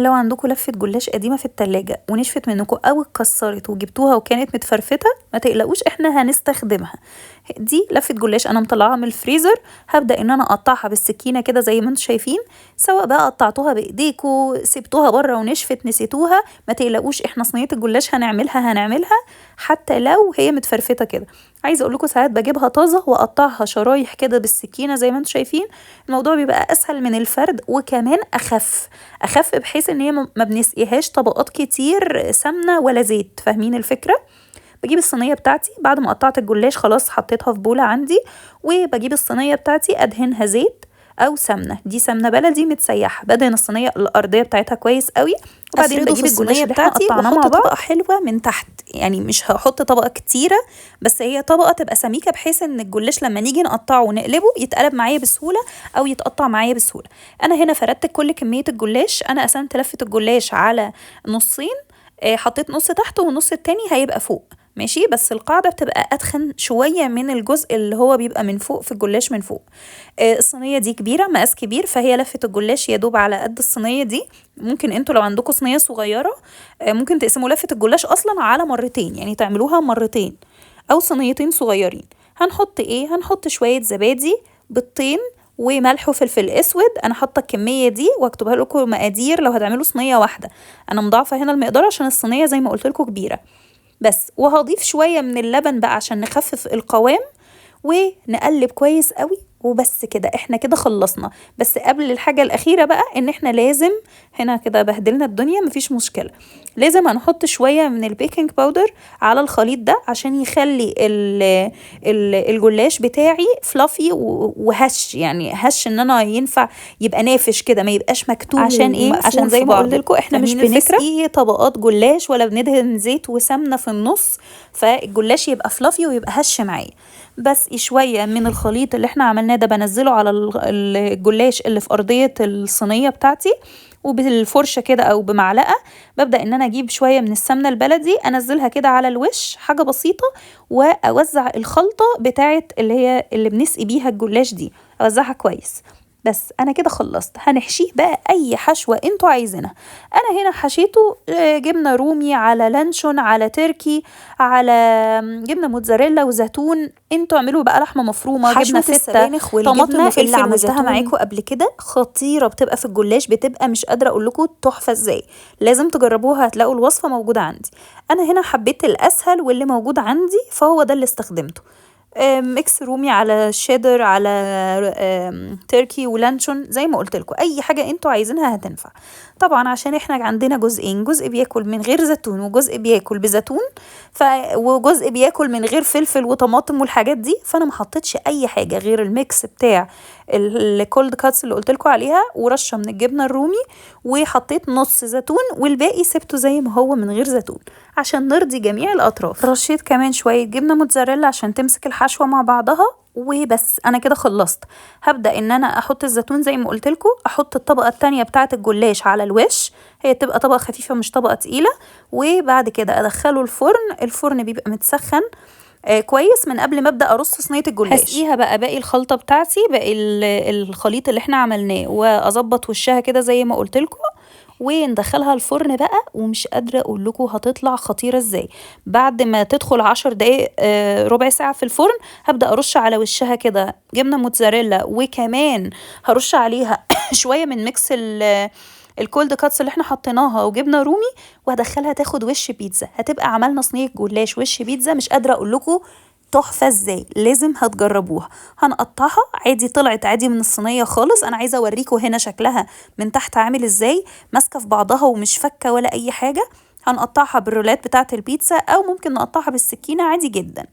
لو عندكم لفة جلاش قديمة في التلاجة ونشفت منكم او اتكسرت وجبتوها وكانت متفرفتة، ما تقلقوش احنا هنستخدمها. دي لفة جلاش انا مطلعاها من الفريزر، هبدأ ان انا اقطعها بالسكينة كده زي ما انتم شايفين، سواء بقى قطعتوها بايديكم، سبتوها بره ونشفت، نسيتوها، ما تقلقوش احنا صينية الجلاش هنعملها حتى لو هي متفرفتة كده. عايزة اقول لكم ساعات بجيبها طازة واقطعها شرايح كده بالسكينة زي ما انتم شايفين، الموضوع بيبقى اسهل من الفرد وكمان اخف اخف، بحيث ان هي ما بنسقيهاش طبقات كتير سمنة ولا زيت، فاهمين الفكرة؟ بجيب الصينية بتاعتي بعد ما قطعت الجلاش خلاص، حطيتها في بولة عندي، وبجيب الصينية بتاعتي ادهنها زيت او سمنة، دي سمنة بلدي متسيحة، بدهن الصينية الارضية بتاعتها كويس قوي، وبعدين افرده بجيب في الجلاش الصينية اللي احنا بتاعتي قطعناه مع واحط بعض. طبقه حلوة من تحت، يعني مش هحط طبقه كتيرة، بس هي طبقه تبقى سميكة بحيث ان الجلاش لما نيجي نقطعه ونقلبه يتقلب معايا بسهولة او يتقطع معايا بسهولة. انا هنا فردت كل كمية الجلاش، انا قسمت لفه الجلاش على نصين، حطيت نص تحت والنص التاني هيبقى فوق، ماشي، بس القاعدة بتبقى أتخن شوية من الجزء اللي هو بيبقى من فوق في الجلاش من فوق. الصينية دي كبيرة، مقاس كبير، فهي لفة الجلاش يا دوب على قد الصينية دي. ممكن انتوا لو عندكم صينية صغيرة، ممكن تقسموا لفة الجلاش أصلا على مرتين، يعني تعملوها مرتين أو صينيتين صغيرين. هنحط ايه؟ هنحط شوية زبادي بالطين وملح وفلفل اسود. انا حاطه الكمية دي واكتبها لكم مقادير لو هتعملوا صينية واحدة، انا مضاعفه هنا المقدار عشان الصينية زي ما قلت لكم كبيرة بس. وهضيف شوية من اللبن بقى عشان نخفف القوام، ونقلب كويس قوي، وبس كده احنا كده خلصنا. بس قبل الحاجة الاخيرة بقى، ان احنا لازم هنا كده بهدلنا الدنيا، مفيش مشكلة، لازم هنحط شوية من ال baking powder على الخليط ده عشان يخلي الجلاش بتاعي fluffy وهش، يعني هش ان انا ينفع يبقى نافش كده، ما يبقاش مكتوم عشان ايه؟ ومقفول عشان في زي ما بعضه. قلت لكم احنا مش فاهمين الفكرة؟ بنسقي طبقات جلاش ولا بندهن زيت وسمنه في النص، فالجلاش يبقى fluffy ويبقى هش معايا. بس شوية من الخليط اللي احنا عملناه ده بنزله على الجلاش اللي في ارضية الصينية بتاعتي، وبالفرشه كده او بمعلقه ببدا ان انا اجيب شوية من السمنة البلدي انزلها كده على الوش، حاجة بسيطة، واوزع الخلطة بتاعت اللي هي اللي بنسقي بيها الجلاش دي، اوزعها كويس. بس انا كده خلصت. هنحشيه بقى اي حشوه انتوا عايزينها. انا هنا حشيته جبنه رومي على لانشون على تركي على جبنه موتزاريلا وزيتون، انتوا اعملوا بقى لحمه مفرومه، حشوة جبنه فته، السبانخ طماطم والجبنة وفلفل اللي عملتها وزيتون. معاكم قبل كده خطيرة، بتبقى في الجلاش بتبقى مش قادرة اقول لكم تحفة ازاي، لازم تجربوها، هتلاقوا الوصفة موجودة عندي. انا هنا حبيت الاسهل واللي موجود عندي فهو ده اللي استخدمته، mix رومي على شيدر على تركي ولانشون، زي ما قلت لكم اي حاجة انتوا عايزينها هتنفع. طبعا عشان احنا عندنا جزئين، جزء بياكل من غير زيتون وجزء بياكل بزيتون، وجزء بياكل من غير فلفل وطماطم والحاجات دي، فانا ما حطيتش اي حاجة غير ال mix بتاع ال cold cuts اللي قلت لكم عليها، ورشه من الجبنة الرومي، وحطيت نص زيتون والباقي سبته زي ما هو من غير زيتون عشان نرضي جميع الاطراف. رشيت كمان شوية جبنه موتزاريلا عشان تمسك الحشوه مع بعضها، وبس انا كده خلصت. هبدا ان انا احط الزيتون زي ما قلت لكم، احط الطبقة التانية بتاعه الجلاش على الوش، هي تبقى طبقه خفيفة مش طبقه تقيلة، وبعد كده ادخله الفرن. الفرن بيبقى متسخن كويس من قبل ما ابدا ارص صينية الجلاش. هسقيها بقى باقي الخلطة بتاعتي، باقي الخليط اللي احنا عملناه، واظبط وشها كده زي ما قلت لكم، وندخلها الفرن بقى. ومش قادرة اقول لكم هتطلع خطيرة ازاي. بعد ما تدخل 10 دقايق، ربع ساعة في الفرن، هبدا ارش على وشها كده جبنه موتزاريلا، وكمان هرش عليها شوية من mix ال cold cuts اللي احنا حطيناها وجبنه رومي، وهدخلها تاخد وش بيتزا. هتبقى عملنا صينية جلاش وش بيتزا، مش قادرة اقول لكم تحفة ازاي، لازم هتجربوها. هنقطعها عادي، طلعت عادي من الصينية خالص. انا عايزه اوريكم هنا شكلها من تحت عامل ازاي، ماسكه في بعضها ومش فكه ولا اي حاجة. هنقطعها بالرولات بتاعه البيتزا، او ممكن نقطعها بالسكينة عادي جدا،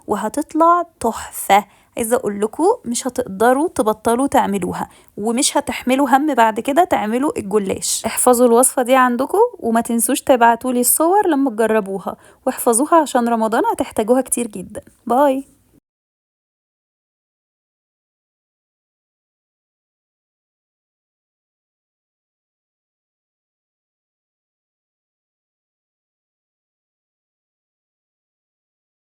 وهتطلع تحفة. عايزه اقول لكم مش هتقدروا تبطلوا تعملوها، ومش هتحملوا هم بعد كده تعملوا الجلاش. احفظوا الوصفة دي عندكم، وما تنسوش تبعتولي الصور لما تجربوها، واحفظوها عشان رمضان هتحتاجوها كتير جدا. باي.